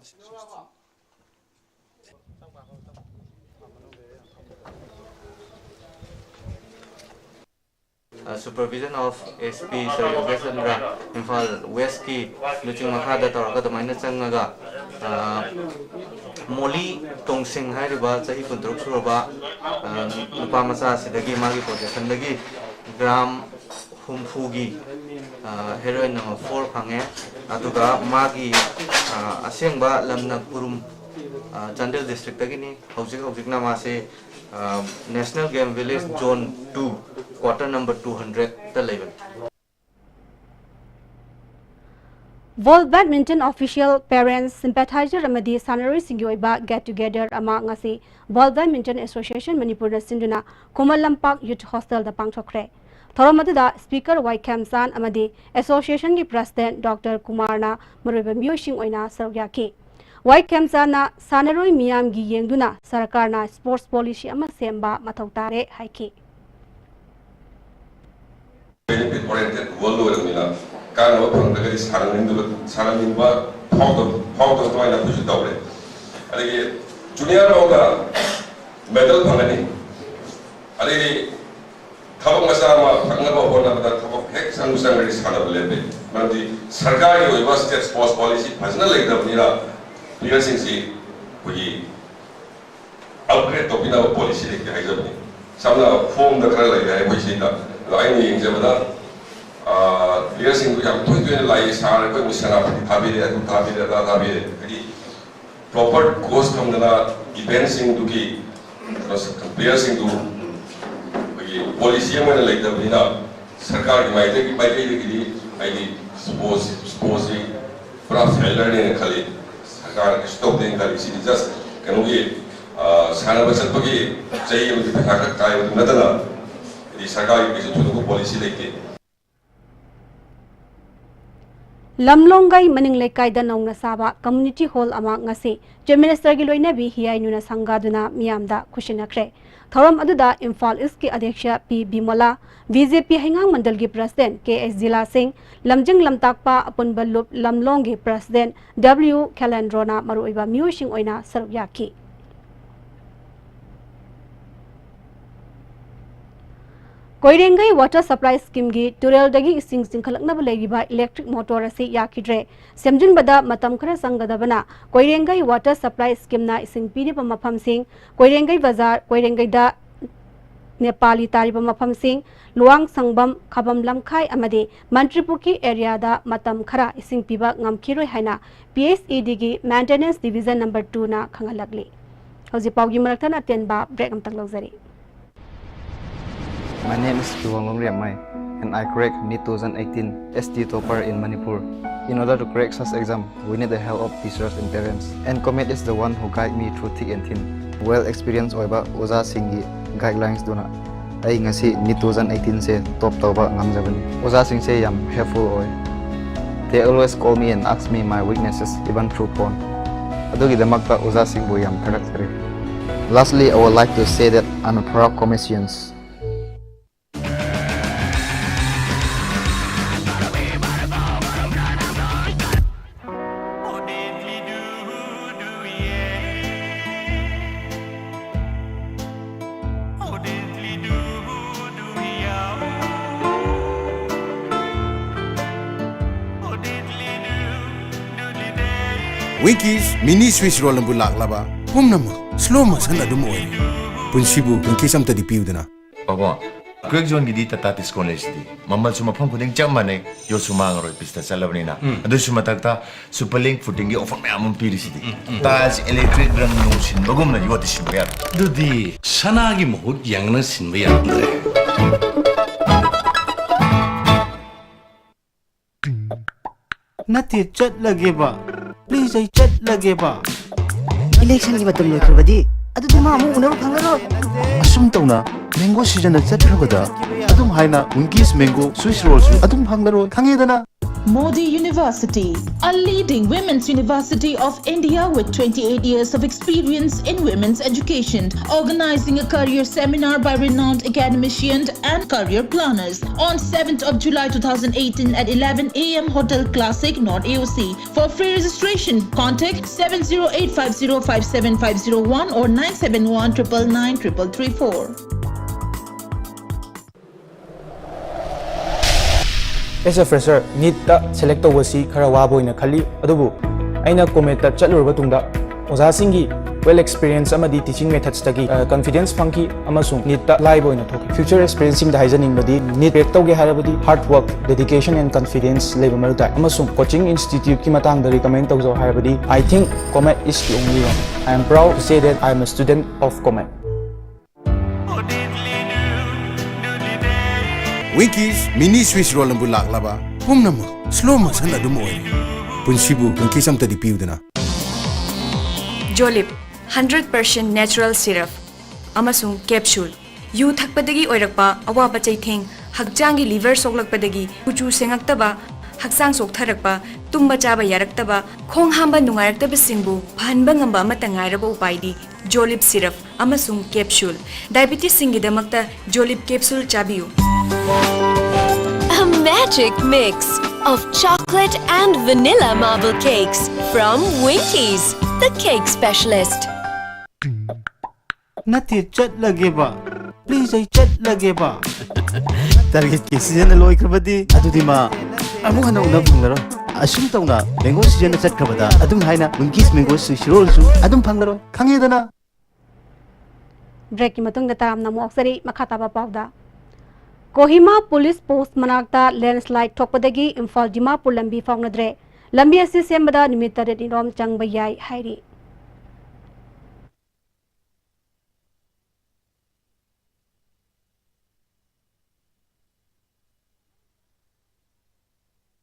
Supervision of S P Sir Yogesh Chandra, Imphal ꯋꯦꯁꯀꯤ ꯂꯨꯆꯤꯡ ꯃꯈꯥꯗ ꯇꯧꯔꯒ ꯑꯗꯨꯃꯥꯏꯅ ꯆꯪꯉꯒ, ꯑ, ꯃꯣꯂꯤ ꯇꯣꯡꯁꯤꯡ ꯍꯥꯏꯔꯤꯕ ꯆꯍꯤ ꯀꯨꯟꯇꯔꯨꯛ ꯁꯨꯔꯕ, ꯑ, ꯅꯨꯄꯥ ꯃꯆꯥ ꯑꯁꯤꯗꯒꯤ ꯃꯥꯒꯤ ꯄꯣꯖꯦꯁꯟꯗꯒꯤ ꯒ꯭ꯔꯥꯝ ꯍꯨꯝꯐꯨꯒꯤ, ꯑ, ꯍꯦꯔꯣꯏꯟ ꯑꯃ ꯐꯣꯔ ꯐꯪꯉꯦ꯫ ꯑꯗꯨꯒ ꯃꯥꯒꯤ, ꯑ, ꯑꯁꯦꯡꯕ ꯂꯝꯅ ꯀꯨꯔꯨꯝ, ꯑ, ꯆꯥꯟꯗꯦꯜ ꯗꯤꯁꯇ꯭ꯔꯤꯛꯇꯒꯤꯅꯤ꯫ ꯍꯧꯖꯤꯛ ꯍꯧꯖꯤꯛꯅ ꯃꯥꯁꯦ, ꯑ, National Game Village Zone two, quarter number two hundred ꯇ ꯂꯩꯕꯅꯤ꯫ World Badminton Official, Parents, Sympathizer ꯑꯃꯗꯤ ꯁꯥꯟꯅꯔꯣꯏꯁꯤꯡꯒꯤ ꯑꯣꯏꯕ Get Together ꯑꯃ ꯉꯁꯤ World Badminton Association ꯃꯅꯤꯄꯨꯔꯅ ꯁꯤꯟꯗꯨꯅ ꯈꯨꯃꯟ ꯂꯝꯄꯥꯛ Youth Hostel ꯗ ꯄꯥꯡꯊꯣꯛꯈ꯭ꯔꯦ꯫ ꯊꯧꯔꯝ ꯑꯗꯨꯗ Speaker ꯋꯥꯏ ꯈꯦꯝꯆꯥꯟ ꯑꯃꯗꯤ Association ꯒꯤ President Doctor ꯀꯨꯃꯥꯔꯅ ꯃꯔꯨꯑꯣꯏꯕ ꯃꯤꯑꯣꯏꯁꯤꯡ ꯑꯣꯏꯅ ꯁꯔꯨꯛ ꯌꯥꯈꯤ꯫ ꯋꯥꯏ ꯈꯦꯝꯆꯥꯟꯅ ꯁꯥꯟꯅꯔꯣꯏ ꯃꯤꯌꯥꯝꯒꯤ ꯌꯦꯡꯗꯨꯅ ꯁꯔꯀꯥꯔꯅ sports policy ꯑꯃ ꯁꯦꯝꯕ ꯃꯊꯧ ꯇꯥꯔꯦ ꯍꯥꯏꯈꯤ꯫ Benefit oriented world ꯑꯣꯏꯔꯕꯅꯤꯅ ꯀꯥꯟꯅꯕ ꯐꯪꯗ꯭ꯔꯒꯗꯤ ꯁꯥꯟꯅꯅꯤꯡꯗꯕ, ꯁꯥꯟꯅꯅꯤꯡꯕ ꯐꯥꯎꯗꯕ, ꯐꯥꯎꯗꯕ ꯑꯗꯨꯃꯥꯏꯅ ꯑꯩꯈꯣꯏꯁꯨ ꯇꯧꯔꯦ꯫ ꯑꯗꯒꯤ junior ꯐꯥꯎꯗ medal ꯐꯪꯒꯅꯤ꯫ ꯑꯗꯒꯤ ꯊꯕꯛ ꯃꯆꯥ ꯑꯃ ꯐꯪꯅꯕ ꯍꯣꯠꯅꯕꯗ ꯊꯕꯛ ꯍꯦꯛ ꯆꯪꯕ ꯆꯪꯈ꯭ꯔꯗꯤ ꯁꯥꯟꯅꯕ ꯂꯦꯞꯄꯦ꯫ ꯃꯔꯝꯗꯤ ꯁꯔꯀꯥꯔꯒꯤ ꯑꯣꯏꯕ state sports policy ꯐꯖꯅ ꯂꯩꯇꯕꯅꯤꯅ playerꯁꯤꯡꯁꯤ ꯑꯩꯈꯣꯏꯒꯤ upgrade ꯇꯧꯕꯤꯅꯕ policy ꯂꯩꯇꯦ ꯍꯥꯏꯖꯕꯅꯤ꯫ ꯁꯝꯅ formꯗ ꯈꯔ ꯂꯩꯔꯦ ꯑꯩꯈꯣꯏ ꯁꯤꯗ꯫ ꯑꯗꯣ ꯑꯩꯅ ꯌꯦꯡꯖꯕꯗ, ꯑꯥ, playerꯁꯤꯡꯗꯨ ꯌꯥꯝ ꯇꯣꯏ ꯇꯣꯏꯅ ꯂꯥꯛꯏ, "ꯁꯥꯔ, ꯑꯩꯈꯣꯏ ꯁꯦꯅꯥꯄꯇꯤ ꯊꯥꯕꯤꯔꯦ, ꯑꯗꯨ ꯊꯥꯕꯤꯔꯦ, ꯑꯗꯥ ꯊꯥꯕꯤꯔꯦ"꯫ ꯍꯥꯏꯗꯤ proper coach ꯊꯝꯗꯅ eventꯁꯤꯡꯗꯨꯒꯤ playerꯁꯤꯡꯗꯨ ꯑꯩꯈꯣꯏꯒꯤ policy ꯑꯃ ꯑꯣꯏꯅ ꯂꯩꯇꯕꯅꯤꯅ ꯁꯔꯀꯥꯔꯒꯤ ꯃꯥꯏꯀꯩꯗꯒꯤ, ꯃꯥꯏꯀꯩꯗꯒꯤꯗꯤ ꯍꯥꯏꯗꯤ sports, sportsꯁꯤ ꯄꯨꯔꯥ failureꯅꯦꯅ ꯈꯜꯂꯤ꯫ ꯁꯔꯀꯥꯔꯅ ꯀꯩꯁꯨ ꯇꯧꯗꯦꯅ ꯈꯜꯂꯤ꯫ ꯁꯤꯗꯤ just ꯀꯩꯅꯣꯒꯤ, ꯑ, ꯁꯥꯟꯅꯕ ꯆꯠꯄꯒꯤ ꯆꯍꯤ ꯑꯃꯒꯤ ꯄꯩꯁꯥ ꯈꯔ ꯀꯥꯏꯕꯗꯨ ꯅꯠꯇꯅ ꯍꯥꯏꯗꯤ ꯁꯔꯀꯥꯔꯒꯤ ꯀꯩꯁꯨ ꯊꯣꯏꯗꯣꯛꯄ policy ꯂꯩꯇꯦ꯫ ꯂꯝꯂꯣꯡꯒꯩ ꯃꯅꯤꯡ ꯂꯩꯀꯥꯏꯗ ꯅꯧꯅ ꯁꯥꯕ community hall ꯑꯃ ꯉꯁꯤ Chief Ministerꯒꯤ ꯂꯣꯏꯅꯕꯤ ꯍꯤꯌꯥꯏꯅꯨꯅ ꯁꯪꯒꯥꯗꯨꯅ ꯃꯤꯌꯥꯝꯗ ꯈꯨꯠꯁꯤꯟꯅꯈ꯭ꯔꯦ꯫ ꯊꯧꯔꯝ ꯑꯗꯨꯗ ꯏꯝꯐꯥꯜ Eastꯀꯤ ꯑꯗ꯭ꯌꯛꯁ ꯄꯤ ꯕꯤꯃꯣꯂꯥ, BJP ꯍꯩꯉꯥꯡ ꯃꯟꯗꯜꯒꯤ President ꯀꯦ ꯑꯦꯁ ꯖꯤꯂꯥ ꯁꯤꯡ, ꯂꯝꯖꯤꯡ ꯂꯝꯇꯥꯛꯄ ꯑꯄꯨꯟꯕ ꯂꯨꯞ ꯂꯝꯂꯣꯡꯒꯤ President ꯗꯕ꯭ꯂꯤꯎ ꯈꯦꯂꯦꯟꯗ꯭ꯔꯣꯅ ꯃꯔꯨꯑꯣꯏꯕ ꯃꯤꯑꯣꯏꯁꯤꯡ ꯑꯣꯏꯅ ꯁꯔꯨꯛ ꯌꯥꯈꯤ꯫ ꯀꯣꯏꯔꯦꯡꯒꯩ Water Supply Schemeꯒꯤ ꯇꯨꯔꯦꯜꯗꯒꯤ ꯏꯁꯤꯡ ꯆꯤꯡꯈꯠꯂꯛꯅꯕ ꯂꯩꯔꯤꯕ electric motor ꯑꯁꯤ ꯌꯥꯈꯤꯗ꯭ꯔꯦ꯫ ꯁꯦꯝꯖꯤꯟꯕꯗ ꯃꯇꯝ ꯈꯔ ꯆꯪꯒꯗꯕꯅ ꯀꯣꯏꯔꯦꯡꯒꯩ Water Supply Schemeꯅ ꯏꯁꯤꯡ ꯄꯤꯔꯤꯕ ꯃꯐꯝꯁꯤꯡ, ꯀꯣꯏꯔꯦꯡꯒꯩ ꯕꯖꯥꯔ, ꯀꯣꯏꯔꯦꯡꯒꯩꯗ ꯅꯦꯄꯥꯂꯤ ꯇꯥꯔꯤꯕ ꯃꯐꯝꯁꯤꯡ, ꯂꯨꯋꯥꯡ ꯁꯪꯕꯝ, ꯈꯥꯕꯝ ꯂꯝꯈꯥꯏ ꯑꯃꯗꯤ ꯃꯟꯇ꯭ꯔꯤꯄꯨꯈ꯭ꯔꯤ areaꯗ ꯃꯇꯝ ꯈꯔ ꯏꯁꯤꯡ ꯄꯤꯕ ꯉꯝꯈꯤꯔꯣꯏ ꯍꯥꯏꯅ P H E Dꯒꯤ Maintenance Division number twoꯅ ꯈꯪꯍꯜꯂꯛꯂꯤ꯫ ꯍꯧꯖꯤꯛ ꯄꯥꯎꯒꯤ ꯃꯔꯛ ꯊꯠꯅ ꯑꯇꯦꯟꯕ break ꯑꯃꯇꯪ ꯂꯧꯖꯔꯤ꯫ My name is Kiwanglong Riamai, and I cracked NEET two thousand eighteen S T topper in Manipur. In order to crack such exam, we need the help of teachers and parents. And Komet is the one who guide me through thick and thin. Well experienced ꯑꯣꯏꯕ ꯑꯣꯖꯥꯁꯤꯡꯒꯤ guidelines ꯗꯨꯅ ꯑꯩ ꯉꯁꯤ NEET two thousand eighteenꯁꯦ top ꯇꯧꯕ ꯉꯝꯖꯕꯅꯤ꯫ ꯑꯣꯖꯥꯁꯤꯡꯁꯦ ꯌꯥꯝ helpful ꯑꯣꯏ꯫ They always call me and ask me my weaknesses, even through phone. ꯑꯗꯨꯒꯤꯗꯃꯛꯇ ꯑꯣꯖꯥꯁꯤꯡꯕꯨ ꯌꯥꯝ ꯊꯥꯒꯠꯆꯔꯤ꯫ Lastly, I would like to say that I'm a proud Cometians. Winkies mini Swiss roll ꯑꯃꯕꯨ ꯂꯥꯛꯂꯕ ꯄꯨꯝꯅꯃꯛ slow motion ꯑꯗꯨꯝ ꯑꯣꯏꯔꯦ꯫ ꯄꯨꯟꯁꯤꯕꯨ Winkies ꯑꯝꯇꯗꯤ ꯄꯤꯌꯨꯗꯅ꯫ ꯄꯥꯕꯨꯡ, crack zoneꯒꯤꯗꯤ Tata Tiscon ꯂꯩꯁꯤꯗꯤ꯫ ꯃꯃꯜꯁꯨ ꯃꯐꯝ ꯈꯨꯗꯤꯡ ꯆꯞ ꯃꯥꯟꯅꯩ, ꯌꯣꯠꯁꯨ ꯃꯥꯡꯉꯔꯣꯏ, ꯄꯤꯁꯇ ꯆꯠꯂꯕꯅꯤꯅ꯫ ꯎꯝ꯫ ꯑꯗꯨꯁꯨ ꯃꯊꯛꯇ Superlink Footingꯒꯤ offer ꯃꯌꯥꯝ ꯑꯃ ꯄꯤꯔꯤꯁꯤꯗꯤ꯫ ꯎꯝ, ꯎꯝ꯫ Tiles electric ꯔꯪ ꯅꯨꯡ ꯁꯤꯟꯕꯒꯨꯝꯅ ꯌꯣꯠꯇꯤ ꯁꯤꯟꯕ ꯌꯥꯔꯣꯏ꯫ ꯑꯗꯨꯗꯤ ꯁꯅꯥꯒꯤ ꯃꯍꯨꯠ ꯌꯥꯡꯅ ꯁꯤꯟꯕ ꯌꯥꯔꯝꯗ꯭ꯔꯦ꯫ ꯅꯠꯇꯦ, ꯆꯠꯂꯒꯦꯕ꯫ Please, ꯑꯩ ꯆꯠꯂꯒꯦꯕ꯫ Electionꯒꯤ ꯃꯇꯝ ꯂꯣꯏꯈ꯭ꯔꯕꯗꯤ ꯑꯗꯨꯗꯤ ꯃꯥ ꯑꯃꯨꯛ ꯎꯅꯕ ꯐꯪꯉꯔꯣꯏ꯫ ꯑꯁꯨꯝ ꯇꯧꯅ mango seasonꯗ ꯆꯠꯈ꯭ꯔꯕꯗ ꯑꯗꯨꯝ ꯍꯥꯏꯅ Winkies mango Swiss rollꯁꯨ ꯑꯗꯨꯝ ꯐꯪꯂꯔꯣꯏ꯫ ꯈꯪꯉꯦꯗꯅ? Modi University, a leading women's university of India with twenty-eight years of experience in women's education, organizing a career seminar by renowned academicians and career planners on seventh of July two thousand eighteen at eleven a m Hotel Classic, North A O C. For free registration, contact seven zero eight five zero five seven five zero one or nine seven one triple nine triple three four. As a fresher, ꯅꯤꯠꯇ ꯁꯦꯂꯦꯛ ꯇꯧꯕꯁꯤ ꯈꯔ ꯋꯥꯕ ꯑꯣꯏꯅ ꯈꯜꯂꯤ, ꯑꯗꯨꯕꯨ ꯑꯩꯅ ꯀꯣꯃꯦꯠꯇ ꯆꯠꯂꯨꯔꯕ ꯇꯨꯡꯗ ꯑꯣꯖꯥꯁꯤꯡꯒꯤ well experience ꯑꯃꯗꯤ teaching methodsꯇꯒꯤ, ꯑ, confidence ꯐꯪꯈꯤ ꯑꯃꯁꯨꯡ ꯅꯤꯠꯇ ꯂꯥꯏꯕ ꯑꯣꯏꯅ ꯊꯣꯛꯈꯤ꯫ Future aspirantꯁꯤꯡꯗ ꯍꯥꯏꯖꯅꯤꯡꯕꯗꯤ, ꯅꯤꯠ crack ꯇꯧꯒꯦ ꯍꯥꯏꯔꯕꯗꯤ hard work, dedication and confidence ꯂꯩꯕ ꯃꯔꯨ ꯇꯥꯏ, ꯑꯃꯁꯨꯡ coaching instituteꯀꯤ ꯃꯇꯥꯡꯗ recommend ꯇꯧꯖꯧ ꯍꯥꯏꯔꯕꯗꯤ, I think Comet is the only one. I am proud to say that I am a student of Comet. Winkies mini Swiss roll ꯑꯗꯨ ꯂꯥꯛꯂꯕ ꯄꯨꯝꯅꯃꯛ slow motion ꯑꯗꯨꯝ ꯑꯣꯏꯔꯦ꯫ ꯄꯨꯟꯁꯤꯕꯨ Winkies ꯑꯝꯇꯗꯤ ꯄꯤꯌꯨꯗꯅ꯫ Jolib, hundred percent natural syrup ꯑꯃꯁꯨꯡ capsule꯫ ꯌꯨ ꯊꯛꯄꯗꯒꯤ ꯑꯣꯏꯔꯛꯄ ꯑꯋꯥꯕ ꯆꯩꯊꯦꯡ, ꯍꯛꯆꯥꯡꯒꯤ liver ꯁꯣꯛꯂꯛꯄꯗꯒꯤ ꯀꯨꯆꯨ ꯁꯦꯡꯉꯛꯇꯕ, ꯍꯛꯆꯥꯡ ꯆꯣꯛꯊꯔꯛꯄ, ꯇꯨꯝꯕ ꯆꯥꯕ ꯌꯥꯔꯛꯇꯕ, ꯈꯣꯡ ꯍꯥꯝꯕ ꯅꯨꯡꯉꯥꯏꯔꯛꯇꯕꯁꯤꯡꯕꯨ ꯐꯍꯟꯕ ꯉꯝꯕ ꯑꯃꯠꯇ ꯉꯥꯏꯔꯕ ꯎꯄꯥꯏꯗꯤ Jolib syrup ꯑꯃꯁꯨꯡ capsule꯫ Diabetesꯁꯤꯡꯒꯤꯗꯃꯛꯇ Jolib capsule ꯆꯥꯕꯤꯌꯨ꯫ A magic mix of chocolate and vanilla marble cakes from Winkies, the cake specialist. ꯅꯠꯇꯦ, ꯆꯠꯂꯒꯦꯕ꯫ Please, ꯑꯩ ꯆꯠꯂꯒꯦꯕ꯫ Targetꯀꯤ seasonꯅ ꯂꯣꯏꯈ꯭ꯔꯕꯗꯤ ꯑꯗꯨꯗꯤ ꯃꯥ ꯑꯃꯨꯛ ꯍꯟꯅ ꯎꯅꯕ ꯐꯪꯂꯔꯣꯏ꯫ ꯑꯁꯨꯝ ꯇꯧꯅ mango seasonꯅ ꯆꯠꯈ꯭ꯔꯕꯗ ꯑꯗꯨꯝ ꯍꯥꯏꯅ Winkies mango Swiss rollꯁꯨ ꯑꯗꯨꯝ ꯐꯪꯂꯔꯣꯏ꯫ ꯈꯪꯉꯦꯗꯅ? Breakꯀꯤ ꯃꯇꯨꯡꯗ ꯇꯔꯥꯝꯅ ꯑꯃꯨꯛ ꯑꯣꯛꯆꯔꯤ꯫ ꯃꯈꯥ ꯇꯥꯕ ꯄꯥꯎꯗ, ꯀꯣꯍꯤꯃꯥ police post ꯃꯅꯥꯛꯇ landslide ꯊꯣꯛꯄꯗꯒꯤ ꯏꯝꯐꯥꯜ ꯗꯤꯃꯥꯄꯨꯔ ꯂꯝꯕꯤ ꯐꯥꯎꯅꯗ꯭ꯔꯦ꯫ ꯂꯝꯕꯤ ꯑꯁꯤ ꯁꯦꯝꯕꯗ ꯅꯨꯃꯤꯠ ꯇꯔꯦꯠꯅꯤ ꯔꯣꯝ ꯆꯪꯕ ꯌꯥꯏ ꯍꯥꯏꯔꯤ꯫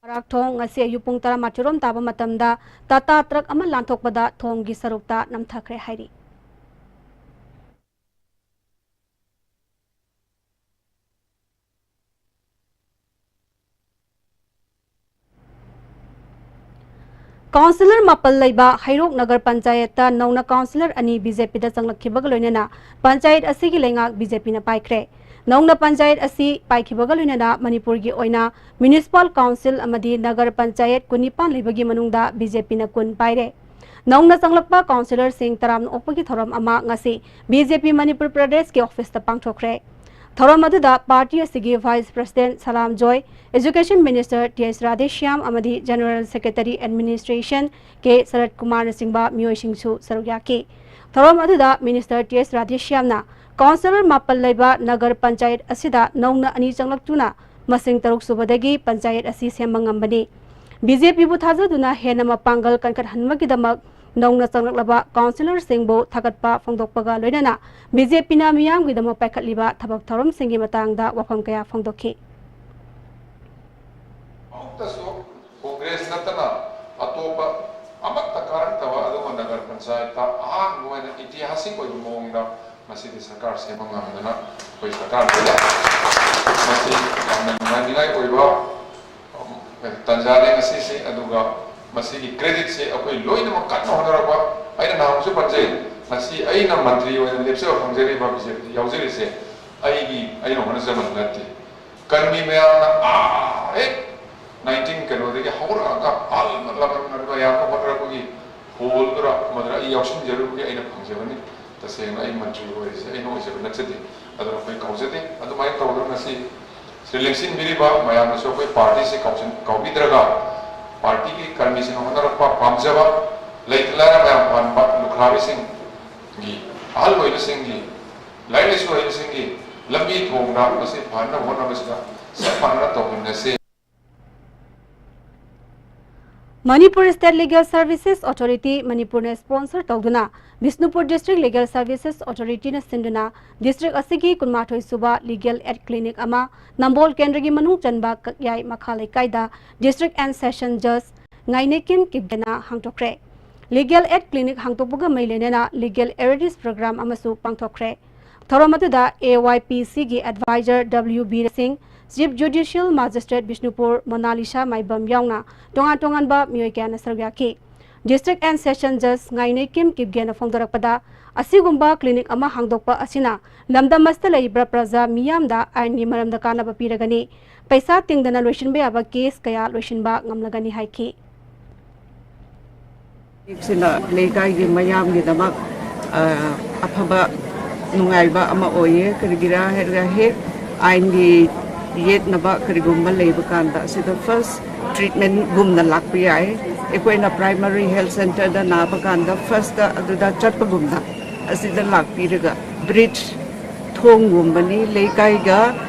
ꯕꯔꯥꯛ ꯊꯣꯡ ꯉꯁꯤ ꯑꯌꯨꯛ ꯄꯨꯡ ꯇꯔꯥꯃꯥꯊꯣꯏ ꯔꯣꯝ ꯇꯥꯕ ꯃꯇꯝꯗ ꯇꯥꯇꯥ truck ꯑꯃ ꯂꯥꯟꯊꯣꯛꯄꯗ ꯊꯣꯡꯒꯤ ꯁꯔꯨꯛꯇ ꯅꯝꯊꯈ꯭ꯔꯦ ꯍꯥꯏꯔꯤ꯫ ꯀꯥꯎꯟꯁꯤꯂꯔ ꯃꯥꯄꯜ ꯂꯩꯕ ꯍꯩꯔꯣꯛ ꯅꯒꯔ ꯄꯟꯆꯥꯌꯠꯇ ꯅꯧꯅ ꯀꯥꯎꯟꯁꯤꯂꯔ ꯑꯅꯤ ꯕꯤ ꯖꯦ ꯄꯤꯗ ꯆꯪꯂꯛꯈꯤꯕꯒ ꯂꯣꯏꯅꯅ ꯄꯟꯆꯥꯌꯠ ꯑꯁꯤꯒꯤ ꯂꯩꯉꯥꯛ ꯕꯤ ꯖꯦ ꯄꯤꯅ ꯄꯥꯏꯈ꯭ꯔꯦ꯫ ꯅꯧꯅ ꯄꯟꯆꯥꯌꯠ ꯑꯁꯤ ꯄꯥꯏꯈꯤꯕꯒ ꯂꯣꯏꯅꯅ ꯃꯅꯤꯄꯨꯔꯒꯤ ꯑꯣꯏꯅ ꯃ꯭ꯌꯨꯅꯤꯁꯤꯄꯥꯜ ꯀꯥꯎꯟꯁꯤꯜ ꯑꯃꯗꯤ ꯅꯒꯔ ꯄꯟꯆꯥꯌꯠ ꯀꯨꯟꯅꯤꯄꯥꯟ ꯂꯩꯕꯒꯤ ꯃꯅꯨꯡꯗ ꯕꯤ ꯖꯦ ꯄꯤꯅ ꯀꯨꯟ ꯄꯥꯏꯔꯦ꯫ ꯅꯧꯅ ꯆꯪꯂꯛꯄ ꯀꯥꯎꯟꯁꯤꯂꯔꯁꯤꯡ ꯇꯔꯥꯝꯅ ꯑꯣꯛꯄꯒꯤ ꯊꯧꯔꯝ ꯑꯃ ꯉꯁꯤ ꯕꯤ ꯖꯦ ꯄꯤ ꯃꯅꯤꯄꯨꯔ ꯄ꯭ꯔꯗꯦꯁꯀꯤ ꯑꯣꯐꯤꯁꯇ ꯄꯥꯡꯊꯣꯛꯈ꯭ꯔꯦ꯫ ꯊꯧꯔꯝ ꯑꯗꯨꯗ ꯄꯥꯔꯇꯤ ꯑꯁꯤꯒꯤ ꯚꯥꯏꯁ ꯄ꯭ꯔꯁꯤꯗꯦꯟꯠ ꯁꯂꯥꯝ ꯖꯣꯏ, education minister T S Radheshyam ꯑꯃꯗꯤ ꯖꯦꯅꯔꯦꯜ ꯁꯦꯀ꯭ꯔꯦꯇꯔꯤ ꯑꯦꯗꯃꯤꯅꯤꯁꯇ꯭ꯔꯦꯁꯟ ꯀꯦ ꯁꯔꯠ ꯀꯨꯃꯥꯔꯅꯆꯤꯡꯕ ꯃꯤꯑꯣꯏꯁꯤꯡꯁꯨ ꯁꯔꯨꯛ ꯌꯥꯈꯤ꯫ ꯊꯧꯔꯝ ꯑꯗꯨꯗ ꯃꯤꯅꯤꯁꯇꯔ ꯇꯤ ꯑꯦꯁ ꯔꯥꯙꯦꯁ꯭ꯌꯥꯝꯅ ꯀꯥꯎꯟꯁꯤꯂꯔ ꯃꯥꯄꯜ ꯂꯩꯕ ꯅꯒꯔ ꯄꯟꯆꯥꯌꯠ ꯑꯁꯤꯗ ꯅꯧꯅ ꯑꯅꯤ ꯆꯪꯂꯛꯇꯨꯅ ꯃꯁꯤꯡ ꯇꯔꯨꯛ ꯁꯨꯕꯗꯒꯤ ꯄꯟꯆꯥꯌꯠ ꯑꯁꯤ ꯁꯦꯝꯕ ꯉꯝꯕꯅꯤ꯫ ꯕꯤ ꯖꯦ ꯄꯤꯕꯨ ꯊꯥꯖꯗꯨꯅ ꯍꯦꯟꯅ ꯃꯄꯥꯡꯒꯜ ꯀꯟꯈꯠꯍꯟꯕꯒꯤꯗꯃꯛ ꯅꯧꯅ ꯆꯪꯂꯛꯂꯕ ꯀꯥꯎꯟꯁꯤꯂꯔꯁꯤꯡꯕꯨ ꯊꯥꯒꯠꯄ ꯐꯣꯡꯗꯣꯛꯄꯒ ꯂꯣꯏꯅꯅ ꯕꯤ ꯖꯦ ꯄꯤꯅ ꯃꯤꯌꯥꯝꯒꯤꯗꯃꯛ ꯄꯥꯏꯈꯠꯂꯤꯕ ꯊꯕꯛ ꯊꯧꯔꯝꯁꯤꯡꯒꯤ ꯃꯇꯥꯡꯗ ꯋꯥꯐꯝ ꯀꯌꯥ ꯐꯣꯡꯗꯣꯛꯈꯤ꯫ ꯑꯃꯨꯛꯇꯁꯨ ꯀꯣꯡꯒ꯭ꯔꯦꯁ ꯅꯠꯇꯅ ꯑꯇꯣꯞꯄ ꯑꯃꯠꯇ ꯀꯥꯔꯛꯇꯕ ꯑꯗꯨꯒꯨꯝꯕ ꯅꯒꯔ ꯄꯟꯆꯥꯌꯠꯇ ꯑꯍꯥꯟꯕ ꯑꯣꯏꯅ ꯏꯇꯤꯍꯥꯁꯤꯛ ꯑꯣꯏꯕ ꯃꯑꯣꯡꯗ ꯉꯁꯤꯗꯤ ꯁꯔꯀꯥꯔ ꯁꯦꯝꯕ ꯉꯝꯗꯅ ꯑꯩꯈꯣꯏ ꯁꯔꯀꯥꯔ ꯂꯩꯔꯦ꯫ ꯃꯁꯤ ꯌꯥꯝꯅ ꯅꯨꯡꯉꯥꯏꯅꯤꯡꯉꯥꯏ ꯑꯣꯏꯕ ꯇꯥꯟꯖꯥꯅꯦ ꯉꯁꯤꯁꯦ꯫ ꯑꯗꯨꯒ ꯃꯁꯤꯒꯤ ꯀ꯭ꯔꯦꯗꯤꯠꯁꯦ ꯑꯩꯈꯣꯏ ꯂꯣꯏꯅꯃꯛ ꯀꯟꯅ ꯍꯣꯠꯅꯔꯛꯄ, ꯑꯩꯅ ꯅꯍꯥꯟꯃꯨꯛꯁꯨ ꯄꯟꯖꯩ, ꯉꯁꯤ ꯑꯩꯅ ꯃꯟꯇ꯭ꯔꯤ ꯑꯣꯏꯅ ꯂꯦꯞꯆꯕ ꯐꯪꯖꯔꯤꯕ ꯕꯤ ꯖꯦ ꯄꯤꯗ ꯌꯥꯎꯖꯔꯤꯁꯦ ꯑꯩꯒꯤ, ꯑꯩꯅ ꯍꯣꯠꯅꯖꯃꯟ ꯅꯠꯇꯦ꯫ ꯀꯔꯃꯤ ꯃꯌꯥꯝꯅ ꯑꯥ ꯍꯦꯛ ꯅꯥꯏꯟꯇꯤꯟ ꯀꯩꯅꯣꯗꯒꯤ ꯍꯧꯔꯛꯑꯒ ꯑꯍꯜ ꯂꯃꯟ ꯃꯌꯥꯝꯅ ꯍꯣꯠꯅꯔꯛꯄꯒꯤ ꯍꯣꯜꯗꯨꯗ ꯃꯗꯨꯗ ꯑꯩ ꯌꯥꯎꯁꯤꯟꯖꯔꯨꯕꯒꯤ ꯑꯩꯅ ꯐꯪꯖꯕꯅꯤ꯫ ꯇꯁꯦꯡꯅ ꯑꯩ ꯃꯟꯇ꯭ꯔꯤ ꯑꯣꯏꯔꯤꯁꯦ ꯑꯩꯅ ꯑꯣꯏꯖꯕ ꯅꯠꯆꯗꯦ꯫ ꯑꯗꯨꯅ ꯑꯩꯈꯣꯏ ꯀꯥꯎꯖꯗꯦ꯫ ꯑꯗꯨꯃꯥꯏꯅ ꯇꯧꯗꯅ ꯉꯁꯤ ꯁꯤ ꯂꯦꯡꯁꯤꯟꯕꯤꯔꯤꯕ ꯃꯌꯥꯝꯅꯁꯨ ꯑꯩꯈꯣꯏ ꯄꯥꯔꯇꯤꯁꯤ ꯀꯥꯎꯁꯤꯟ-, ꯀꯥꯎꯕꯤꯗ꯭ꯔꯒ ꯄꯥꯔꯇꯤꯒꯤ ꯀꯔꯃꯤꯁꯤꯡꯅ ꯍꯣꯠꯅꯔꯛꯄ ꯄꯥꯝꯖꯕ ꯂꯩꯇ ꯂꯥꯏꯔ ꯃꯌꯥꯝ ꯄꯥꯟꯕ ꯂꯨꯈ꯭ꯔꯥꯕꯤꯁꯤꯡꯒꯤ, ꯑꯍꯜ ꯑꯣꯏꯕꯁꯤꯡꯒꯤ, ꯂꯥꯏꯔꯤꯛ ꯂꯥꯏꯁꯨ ꯍꯩꯕꯁꯤꯡꯒꯤ ꯂꯝꯕꯤ ꯊꯣꯡꯗ ꯃꯁꯤ ꯐꯍꯟꯅꯕ ꯍꯣꯠꯅꯕꯁꯤꯗ ꯆꯞ ꯃꯥꯟꯅꯅ ꯇꯧꯃꯤꯟꯅꯁꯤ꯫ Manipur state legal services authority ꯃꯅꯤꯄꯨꯔꯅ ꯁ꯭ꯄꯣꯟꯁꯔ ꯇꯧꯗꯨꯅ ꯕꯤꯁꯅꯨꯄꯨꯔ ꯗꯤꯁꯇ꯭ꯔꯤꯛ ꯂꯤꯒꯦꯜ ꯁꯔꯚꯤꯁꯦꯁ ꯑꯣꯊꯣꯔꯤꯇꯤꯅ ꯁꯤꯟꯗꯨꯅ ꯗꯤꯁꯇ꯭ꯔꯤꯛ ꯑꯁꯤꯒꯤ ꯀꯨꯟꯃꯥꯊꯣꯏ ꯁꯨꯕ ꯂꯤꯒꯦꯜ ꯑꯦꯗ ꯀ꯭ꯂꯤꯅꯤꯛ ꯑꯃ ꯅꯝꯕꯣꯜ ꯀꯦꯟꯗ꯭ꯔꯒꯤ ꯃꯅꯨꯡ ꯆꯟꯕ ꯀꯛꯌꯥꯏ ꯃꯈꯥ ꯂꯩꯀꯥꯏꯗ ꯗꯤꯁꯇ꯭ꯔꯤꯛ ꯑꯦꯟ ꯁꯦꯁꯟ ꯖꯖ ꯉꯥꯏꯅꯦꯀꯤꯝ ꯀꯤꯞꯒꯦꯅ ꯍꯥꯡꯗꯣꯛꯈ꯭ꯔꯦ꯫ ꯂꯤꯒꯦꯜ ꯑꯦꯗ ꯀ꯭ꯂꯤꯅꯤꯛ ꯍꯥꯡꯗꯣꯛꯄꯒ ꯃꯔꯤ ꯂꯩꯅꯅ ꯂꯤꯒꯦꯜ ꯑꯦꯋꯦꯔꯅꯦꯁ ꯄ꯭ꯔꯣꯒ꯭ꯔꯥꯝ ꯑꯃꯁꯨ ꯄꯥꯡꯊꯣꯛꯈ꯭ꯔꯦ꯫ ꯊꯧꯔꯝ ꯑꯗꯨꯗ ꯑꯦ ꯋꯥꯏ ꯄꯤ ꯁꯤꯒꯤ ꯑꯦꯗꯚꯥꯏꯖꯔ ꯗꯕ꯭ꯂꯤꯎ ꯕꯤꯔꯦꯟ ꯁꯤꯡ, Chief Judicial Magistrate Bishnupur Monalisa ꯃꯥꯏꯕꯝ ꯌꯥꯎꯅ ꯇꯣꯉꯥꯟ ꯇꯣꯉꯥꯟꯕ ꯃꯤꯑꯣꯏ ꯀꯌꯥꯅ ꯁꯔꯨꯛ ꯌꯥꯈꯤ꯫ District and Session Judge ꯉꯥꯏꯅꯩꯀꯤꯝ ꯀꯤꯞꯒꯦꯅ ꯐꯣꯡꯗꯣꯔꯛꯄꯗ, ꯑꯁꯤꯒꯨꯝꯕ clinic ꯑꯃ ꯍꯥꯡꯗꯣꯛꯄ ꯑꯁꯤꯅ ꯂꯝꯗꯝ ꯑꯁꯤꯗ ꯂꯩꯔꯤꯕ ꯄ꯭ꯔꯖꯥ ꯃꯤꯌꯥꯝꯗ ꯑꯥꯏꯟꯒꯤ ꯃꯔꯝꯗ ꯀꯥꯟꯅꯕ ꯄꯤꯔꯒꯅꯤ, ꯄꯩꯁꯥ ꯇꯤꯡꯗꯅ ꯂꯣꯏꯁꯤꯟꯕ ꯌꯥꯕ case ꯀꯌꯥ ꯂꯣꯏꯁꯤꯟꯕ ꯉꯝꯂꯒꯅꯤ ꯍꯥꯏꯈꯤ꯫ ꯁꯤꯅ ꯂꯩꯀꯥꯏꯒꯤ ꯃꯌꯥꯝꯒꯤꯗꯃꯛ, ꯑ, ꯑꯐꯕ ꯅꯨꯡꯉꯥꯏꯕ ꯑꯃ ꯑꯣꯏꯌꯦ꯫ ꯀꯔꯤꯒꯤꯔꯥ ꯍꯥꯏꯔꯒ ꯍꯦꯛ ꯑꯥꯏꯟꯒꯤ ꯌꯦꯠꯅꯕ ꯀꯔꯤꯒꯨꯝꯕ ꯂꯩꯕ ꯀꯥꯟꯗ ꯑꯁꯤꯗ first treatment ꯒꯨꯝꯅ ꯂꯥꯛꯄ ꯌꯥꯏ꯫ ꯑꯩꯈꯣꯏꯅ primary health centre ꯗ ꯅꯥꯕ ꯀꯥꯟꯗ first ꯇ ꯑꯗꯨꯗ ꯆꯠꯄꯒꯨꯝꯅ ꯑꯁꯤꯗ ꯂꯥꯛꯄꯤꯔꯒ bridge ꯊꯣꯡꯒꯨꯝꯕꯅꯤ, ꯂꯩꯀꯥꯏꯒ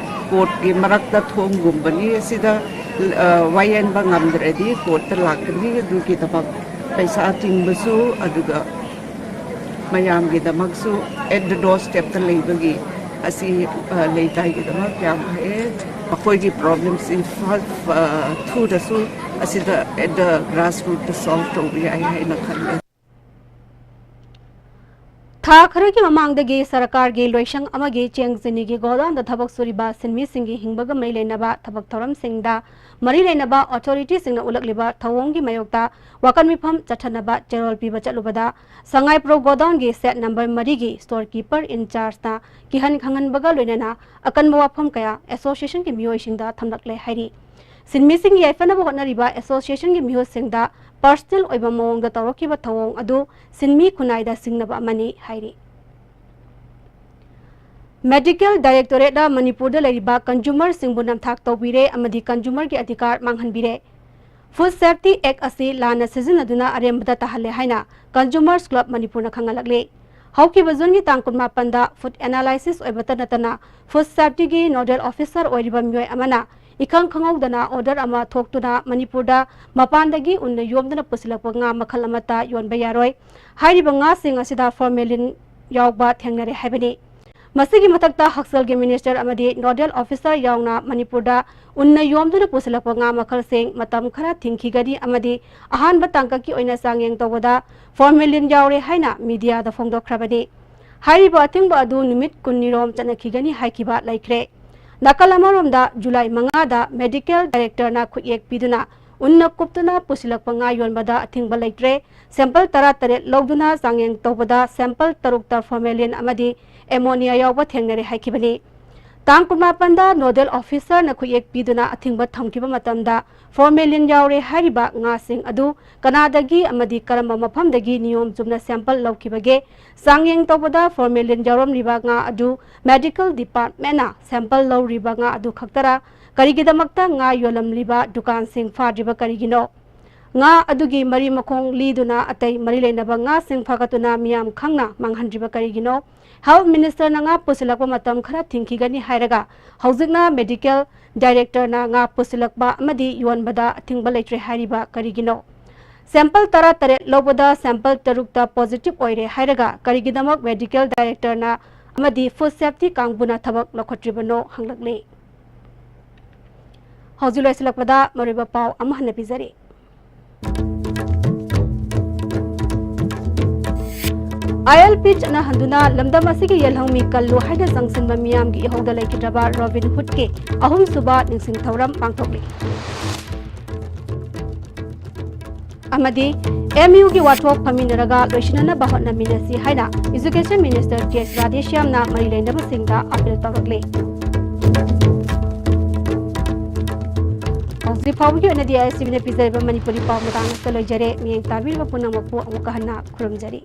court ꯀꯤ ꯃꯔꯛꯇ ꯊꯣꯡꯒꯨꯝꯕꯅꯤ꯫ ꯑꯁꯤꯗ, ꯑ, ꯋꯥꯌꯦꯟꯕ ꯉꯝꯗ꯭ꯔꯗꯤ court ꯇ ꯂꯥꯛꯀꯅꯤ꯫ ꯑꯗꯨꯒꯤꯗꯃꯛ ꯄꯩꯁꯥ ꯇꯤꯡꯕꯁꯨ, ꯑꯗꯨꯒ ꯃꯌꯥꯝꯒꯤꯗꯃꯛꯁꯨ at the doorstep ꯇ ꯂꯩꯕꯒꯤ ꯑꯁꯤ, ꯑ, ꯂꯩꯀꯥꯏꯒꯤꯗꯃꯛ ꯌꯥꯝ ꯐꯩꯌꯦ꯫ ꯃꯈꯣꯏꯒꯤ problem ꯁꯤ ꯐ-, ꯐ-, ꯊꯨꯅꯁꯨ ꯑꯁꯤꯗ at the grassroot ꯇ solve ꯇꯧꯕ ꯌꯥꯏ ꯍꯥꯏꯅ ꯈꯜꯂꯦ꯫ ꯊꯥ ꯈꯔꯒꯤ ꯃꯃꯥꯡꯗꯒꯤ ꯁꯔꯀꯥꯔꯒꯤ ꯂꯣꯏꯁꯪ ꯑꯃꯒꯤ ꯆꯦꯡ ꯆꯤꯅꯤꯒꯤ godown ꯗ ꯊꯕꯛ ꯁꯨꯔꯤꯕ ꯁꯤꯟꯃꯤꯁꯤꯡꯒꯤ ꯍꯤꯡꯕꯒ ꯃꯔꯤ ꯂꯩꯅꯕ ꯊꯕꯛ ꯊꯧꯔꯝꯁꯤꯡꯗ ꯃꯔꯤ ꯂꯩꯅꯕ authority ꯁꯤꯡꯅ ꯎꯠꯂꯛꯂꯤꯕ ꯊꯧꯑꯣꯡꯒꯤ ꯃꯥꯌꯣꯛꯇ ꯋꯥꯀꯠ ꯃꯤꯐꯝ ꯆꯠꯊꯅꯕ ꯆꯦꯔꯣꯜ ꯄꯤꯕ ꯆꯠꯂꯨꯕꯗ, ꯁꯉꯥꯏꯄ꯭ꯔꯧ godown ꯒꯤ shed number ꯃꯔꯤꯒꯤ storekeeper in charge ꯅ ꯀꯤꯍꯟ ꯈꯪꯍꯟꯕꯒ ꯂꯣꯏꯅꯅ ꯑꯀꯟꯕ ꯋꯥꯐꯝ ꯀꯌꯥ association ꯒꯤ ꯃꯤꯑꯣꯏꯁꯤꯡꯗ ꯊꯝꯂꯛꯂꯦ ꯍꯥꯏꯔꯤ꯫ ꯁꯤꯟꯃꯤꯁꯤꯡꯒꯤ ꯌꯥꯏꯐꯅꯕ ꯍꯣꯠꯅꯔꯤꯕ association ꯒꯤ ꯃꯤꯍꯨꯠꯁꯤꯡꯗ personal ꯑꯣꯏꯕ ꯃꯑꯣꯡꯗ ꯇꯧꯔꯛꯈꯤꯕ ꯊꯧꯑꯣꯡ ꯑꯗꯨ ꯁꯤꯟꯃꯤ ꯈꯨꯟꯅꯥꯏꯗ ꯁꯤꯡꯅꯕ ꯑꯃꯅꯤ ꯍꯥꯏꯔꯤ꯫ Medical Directorate ꯅ ꯃꯅꯤꯄꯨꯔꯗ ꯂꯩꯔꯤꯕ consumer ꯁꯤꯡꯕꯨ ꯅꯝꯊꯥꯛ ꯇꯧꯕꯤꯔꯦ ꯑꯃꯗꯤ consumer ꯒꯤ ꯑꯙꯤꯀꯥꯔ ꯃꯥꯡꯍꯟꯕꯤꯔꯦ꯫ Food Safety Act ꯑꯁꯤ ꯂꯥꯟꯅ ꯁꯤꯖꯤꯟꯅꯗꯨꯅ ꯑꯔꯦꯝꯕꯗ ꯇꯥꯍꯜꯂꯦ ꯍꯥꯏꯅ Consumers Club ꯃꯅꯤꯄꯨꯔꯅ ꯈꯪꯍꯜꯂꯛꯂꯤ꯫ ꯍꯧꯈꯤꯕ ꯖꯨꯟꯒꯤ ꯇꯥꯡ ꯀꯨꯟꯃꯥꯄꯟꯗ food analysis ꯑꯣꯏꯕꯇ ꯅꯠꯇꯅ food safety ꯒꯤ nodal officer ꯑꯣꯏꯔꯤꯕ ꯃꯤꯑꯣꯏ ꯑꯃꯅ ꯏꯈꯪ ꯈꯪꯍꯧꯗꯅ order ꯑꯃ ꯊꯣꯛꯇꯨꯅ ꯃꯅꯤꯄꯨꯔꯗ ꯃꯄꯥꯟꯗꯒꯤ ꯎꯟꯅ ꯌꯣꯝꯗꯨꯅ ꯄꯨꯁꯤꯜꯂꯛꯄ ꯉꯥ ꯃꯈꯜ ꯑꯃꯠꯇ ꯌꯣꯟꯕ ꯌꯥꯔꯣꯏ꯫ ꯍꯥꯏꯔꯤꯕ ꯉꯥꯁꯤꯡ ꯑꯁꯤꯗ formalin ꯌꯥꯎꯕ ꯊꯦꯡꯅꯔꯦ ꯍꯥꯏꯕꯅꯤ꯫ ꯃꯁꯤꯒꯤ ꯃꯊꯛꯇ ꯍꯛꯁꯦꯜꯒꯤ minister ꯑꯃꯗꯤ nodal officer ꯌꯥꯎꯅ ꯃꯅꯤꯄꯨꯔꯗ ꯎꯟꯅ ꯌꯣꯝꯗꯨꯅ ꯄꯨꯁꯤꯜꯂꯛꯄ ꯉꯥ ꯃꯈꯜꯁꯤꯡ ꯃꯇꯝ ꯈꯔ ꯊꯤꯡꯈꯤꯒꯅꯤ ꯑꯃꯗꯤ ꯑꯍꯥꯟꯕ ꯇꯥꯡꯀꯛꯀꯤ ꯑꯣꯏꯅ ꯆꯥꯡꯌꯦꯡ ꯇꯧꯕꯗ formalin ꯌꯥꯎꯔꯦ ꯍꯥꯏꯅ media ꯗ ꯐꯣꯡꯗꯣꯛꯈ꯭ꯔꯕꯅꯤ꯫ ꯍꯥꯏꯔꯤꯕ ꯑꯊꯤꯡꯕ ꯑꯗꯨ ꯅꯨꯃꯤꯠ ꯀꯨꯟꯅꯤ ꯔꯣꯝ ꯆꯠꯅꯈꯤꯒꯅꯤ ꯍꯥꯏꯈꯤꯕ ꯂꯩꯈ꯭ꯔꯦ꯫ ꯅꯥꯀꯜ ꯑꯃꯔꯣꯝꯗ, ꯖꯨꯂꯥꯏ ꯃꯉꯥꯗ medical directorꯅ ꯈꯨꯠꯌꯦꯛ ꯄꯤꯗꯨꯅ ꯎꯟꯅ ꯀꯨꯞꯇꯨꯅ ꯄꯨꯁꯤꯜꯂꯛꯄ ꯉꯥ ꯌꯣꯟꯕꯗ ꯑꯊꯤꯡꯕ ꯂꯩꯇ꯭ꯔꯦ꯫ Sample ꯇꯔꯥꯇꯔꯦꯠ ꯂꯧꯗꯨꯅ ꯆꯥꯡꯌꯦꯡ ꯇꯧꯕꯗ sample ꯇꯔꯨꯛꯇ formalin ꯑꯃꯗꯤ ammonia ꯌꯥꯎꯕ ꯊꯦꯡꯅꯔꯦ ꯍꯥꯏꯈꯤꯕꯅꯤ꯫ ꯇꯥꯡ ꯀꯨꯟꯃꯥꯄꯟꯗ nodal officerꯅ ꯈꯨꯠꯌꯦꯛ ꯄꯤꯗꯨꯅ ꯑꯊꯤꯡꯕ ꯊꯝꯈꯤꯕ ꯃꯇꯝꯗ formalin ꯌꯥꯎꯔꯦ ꯍꯥꯏꯔꯤꯕ ꯉꯥꯁꯤꯡ ꯑꯗꯨ ꯀꯅꯥꯗꯒꯤ ꯑꯃꯗꯤ ꯀꯔꯝꯕ ꯃꯐꯝꯗꯒꯤ ꯅꯤꯌꯣꯝ ꯆꯨꯝꯅ sample ꯂꯧꯈꯤꯕꯒꯦ? ꯆꯥꯡꯌꯦꯡ ꯇꯧꯕꯗ formalin ꯌꯥꯎꯔꯝꯂꯤꯕ ꯉꯥ ꯑꯗꯨ medical departmentꯅ sample ꯂꯧꯔꯤꯕ ꯉꯥ ꯑꯗꯨ ꯈꯛꯇꯔ? ꯀꯔꯤꯒꯤꯗꯃꯛꯇ ꯉꯥ ꯌꯣꯜꯂꯝꯂꯤꯕ ꯗꯨꯀꯥꯟꯁꯤꯡ ꯐꯥꯗ꯭ꯔꯤꯕ ꯀꯔꯤꯒꯤꯅꯣ? ꯉꯥ ꯑꯗꯨꯒꯤ ꯃꯔꯤ ꯃꯈꯣꯡ ꯂꯤꯗꯨꯅ ꯑꯇꯩ ꯃꯔꯤ ꯂꯩꯅꯕ ꯉꯥꯁꯤꯡ ꯐꯥꯒꯠꯇꯨꯅ ꯃꯤꯌꯥꯝ ꯈꯪꯅ ꯃꯥꯡꯍꯟꯗ꯭ꯔꯤꯕ ꯀꯔꯤꯒꯤꯅꯣ? Health ministerꯅ ꯉꯥ ꯄꯨꯁꯤꯜꯂꯛꯄ ꯃꯇꯝ ꯈꯔ ꯊꯤꯡꯈꯤꯒꯅꯤ ꯍꯥꯏꯔꯒ ꯍꯧꯖꯤꯛꯅ medical directorꯅ ꯉꯥ ꯄꯨꯁꯤꯜꯂꯛꯄ ꯑꯃꯗꯤ ꯌꯣꯟꯕꯗ ꯑꯊꯤꯡꯕ ꯂꯩꯇ꯭ꯔꯦ ꯍꯥꯏꯔꯤꯕ ꯀꯔꯤꯒꯤꯅꯣ? Sample ꯇꯔꯥꯇꯔꯦꯠ ꯂꯧꯕꯗ sample ꯇꯔꯨꯛꯇ positive ꯑꯣꯏꯔꯦ ꯍꯥꯏꯔꯒ ꯀꯔꯤꯒꯤꯗꯃꯛ medical directorꯅ ꯑꯃꯗꯤ food safety ꯀꯥꯡꯕꯨꯅ ꯊꯕꯛ ꯂꯧꯈꯠꯇ꯭ꯔꯤꯕꯅꯣ ꯍꯪꯂꯛꯂꯤ꯫ ꯍꯧꯖꯤꯛ ꯂꯣꯏꯁꯤꯜꯂꯛꯄꯗ ꯃꯔꯨꯑꯣꯏꯕ ꯄꯥꯎ ꯑꯃꯨꯛ ꯍꯟꯅ ꯄꯤꯖꯔꯤ꯫ ꯑꯥꯏ ꯑꯦꯜ ꯄꯤ ꯆꯠꯅꯍꯟꯗꯨꯅ ꯂꯝꯗꯝ ꯑꯁꯤꯒꯤ ꯌꯦꯜꯍꯧꯃꯤ ꯀꯜꯂꯨ ꯍꯥꯏꯅ ꯆꯪꯁꯤꯟꯕ ꯃꯤꯌꯥꯝꯒꯤ ꯏꯍꯧꯗ ꯂꯩꯈꯤꯗ꯭ꯔꯕ ꯔꯣꯕꯤꯟ ꯍꯨꯗꯀꯤ ꯑꯍꯨꯝꯁꯨꯕ ꯅꯤꯡꯁꯤꯡ ꯊꯧꯔꯝ ꯄꯥꯡꯊꯣꯛꯂꯤ꯫ ꯑꯃꯗꯤ ꯑꯦꯝ ꯌꯨꯒꯤ ꯋꯥꯊꯣꯛ ꯐꯝꯃꯤꯟꯅꯔꯒ ꯂꯣꯏꯁꯤꯟꯅꯅꯕ ꯍꯣꯠꯅꯃꯤꯟꯅꯁꯤ ꯍꯥꯏꯅ Education Minister ꯀꯦ ꯔꯥꯙꯦꯁ꯭ꯌꯥꯝꯅ ꯃꯔꯤ ꯂꯩꯅꯕꯁꯤꯡꯗ appeal ꯇꯧꯔꯛꯂꯤ꯫ ꯍꯧꯖꯤꯛ ꯐꯥꯎꯕꯒꯤ ꯑꯣꯏꯅꯗꯤ ꯑꯥꯏ ꯑꯦꯁ ꯇꯤ ꯚꯤꯅ ꯄꯤꯖꯔꯤꯕ ꯃꯅꯤꯄꯨꯔꯤ ꯄꯥꯎ ꯃꯇꯥꯡ ꯑꯁꯤꯗ ꯂꯣꯏꯖꯔꯦ꯫ ꯃꯤꯠꯌꯦꯡ ꯇꯥꯕꯤꯔꯤꯕ ꯄꯨꯝꯅꯃꯛꯄꯨ ꯑꯃꯨꯛꯀ ꯍꯟꯅ ꯈꯨꯔꯨꯝꯖꯔꯤ꯫